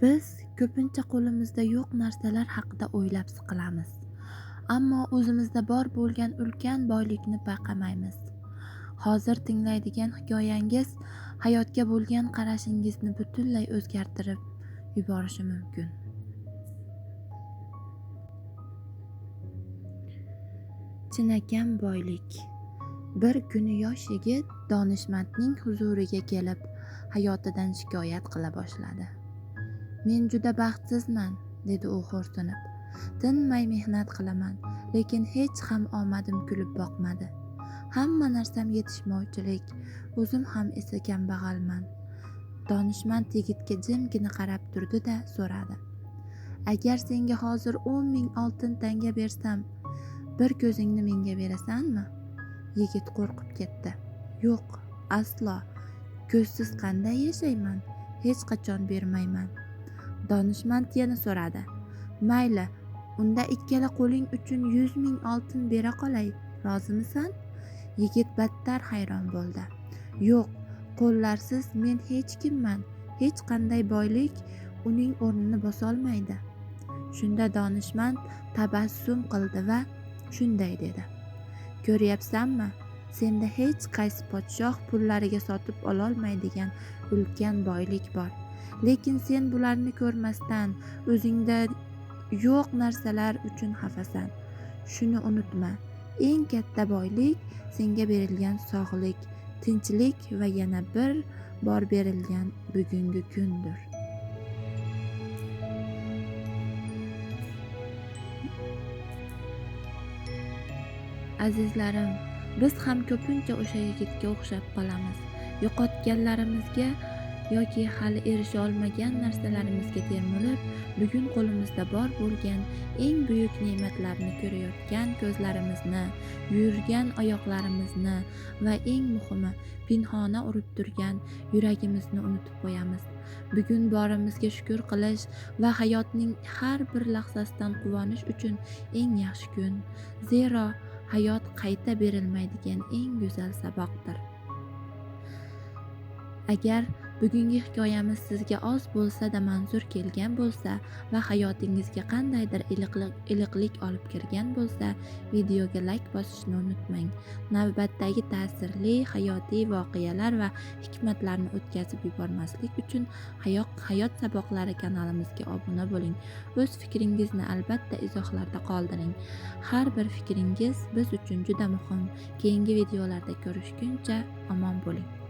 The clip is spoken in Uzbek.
Biz ko'pincha qo'limizda yo'q narsalar haqida o'ylab siqilamiz. Ammo o'zimizda bor bo'lgan ulkan boylikni payqamaymiz. Hozir tinglaydigan hikoyangiz hayotga bo'lgan qarashingizni butunlay o'zgartirib yuborishi mumkin. Chinakam boylik. Bir kuni yosh yigit donishmandning huzuriga kelib, hayotidan shikoyat qila boshladi. Men juda baxtsizman, dedi u xo'rsinib. Tinmay mehnat qilaman, lekin hech ham omadim kulib boqmadi. Hamma narsam yetishmovchilik, o'zim ham esa kambag'alman. Donishmand yigitga jimgina qarab turdi-da so'radi. Agar senga hozir 10 ming oltin tanga bersam, bir ko'zingni menga berasanmi? Yigit qo'rqib ketdi. Yo'q, aslo. Ko'zsiz qanday yashayman? Hech qachon bermayman. Donishmand yana so'radi. Mayli, unda ikkala qo'ling uchun 100 ming oltin bera qolay, rozimisan? Yigit battar hayron bo'ldi. Yo'q, qo'llarsiz men hech kimman. Hech qanday boylik uning o'rnini bosolmaydi. Shunda donishmand tabassum qildi va shunday dedi. Ko'ryapsanmi? Senda hech qaysi podshoh pullariga sotib ololmaydigan ulkan boylik bor. Lekin sen bularni ko'rmasdan o'zingda yo'q narsalar uchun xafasan. Shuni unutma. Eng katta boylik senga berilgan sog'lik, tinchlik va yana bir bor berilgan bugungi kundir. Azizlarim, biz ham ko'pincha o'sha yigitga o'xshab qolamiz. Yo'qotganlarimizga yoki hali erisha olmagan narsalarimizga termilib, bugun qo'limizda bor bo'lgan eng buyuk ne'matlarni ko'rayotgan ko'zlarimizni, yurgan oyoqlarimizni va eng muhimi pinhona urib turgan yuragimizni unutib qo'yamiz. Bugun borimizga shukr qilish va hayotning har bir lahzasidan quvonish uchun eng yaxshi kun. Zero hayot qayta berilmaydigan eng go'zal saboqdir. Agar bugungi hikoyamiz sizga oz bo'lsa-da manzur kelgan bo'lsa va hayotingizga qandaydir iliqlik olib kirgan bo'lsa, videoga like bosishni unutmang. Navbatdagi ta'sirli hayotiy voqealar va hikmatlarni o'tkazib yubormaslik uchun Hayot saboqlari kanalimizga obuna bo'ling. O'z fikringizni albatta izohlarda qoldiring. Har bir fikringiz biz uchun juda muhim. Keyingi videolarda ko'rishguncha omon bo'ling.